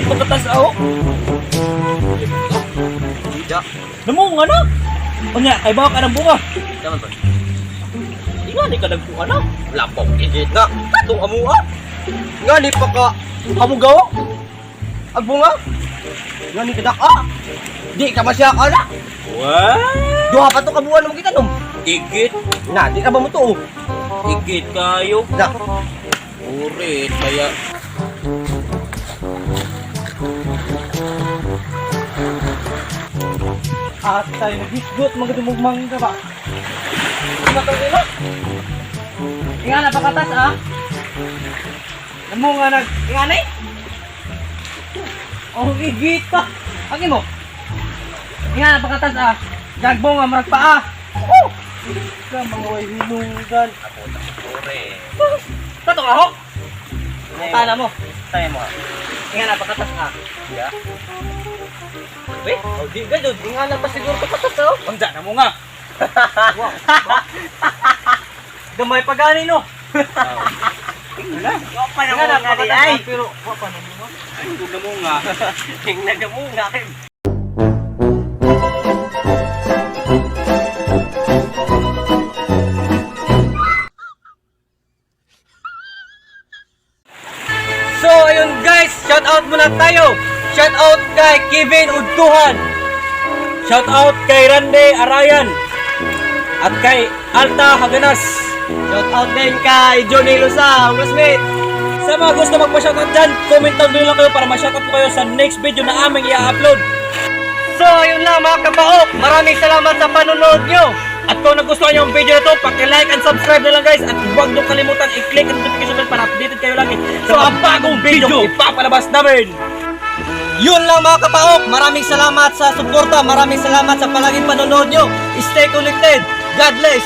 pagkatas aw. Tidak. Namunga na. Unya, kay bawa ka ng bunga. Daman ba? Di nga ni ka nagkuha na. Lapok igit na. Katong amua. Nga ni pa ka amugaw. Ang bunga. Nga ni kadak ah. Di ka masya ka na. What? Duha pa to kabuan mo kita nom. Igit. Na, di ka ba mo to? Oh. Igit kayo. Na. Urit, kaya. Atay, nagisgot, magadumog mangga ba? Ano Nga na pakatas ah. Namo nga nag nga na eh. Oh, igit pa. Agi mo. Nga na pakatas ah. Gagbo nga marag pa ah. Oh. Ka mga way hinungdan. Tato ka ho. Tana mo. Tayo mo. Nga na pakatas ah. Ya. Eh, oh, di ka jud. Nga na pa siguro to patas oh. Unsa na mo nga. Gamay pa gani no. Wala pa Nga na pakatas ah, pero wa pa na mo. Ay, na mo nga. Tingnan mo nga. So ayun guys, shout out muna tayo. Shout out kay Kevin Udtuhan. Shout out kay Randy Arayan. At kay Alta Haganas. Shout out din kay Johnny Lusa, classmate. Sa mga gusto magpa-shoutout dyan, comment down below lang kayo para ma-shoutout ko kayo sa next video na aming i-upload. So ayun lang mga kapaok, maraming salamat sa panonood nyo. At kung nagustuhan niyo ang video na to, paki-like and subscribe na lang guys. At huwag niyo kalimutan i-click ang notification bell para updated kayo lagi sa mga bagong video ipapalabas namin. Yun lang mga kapaok, maraming salamat sa suporta, maraming salamat sa palaging panonood nyo. Stay connected. God bless.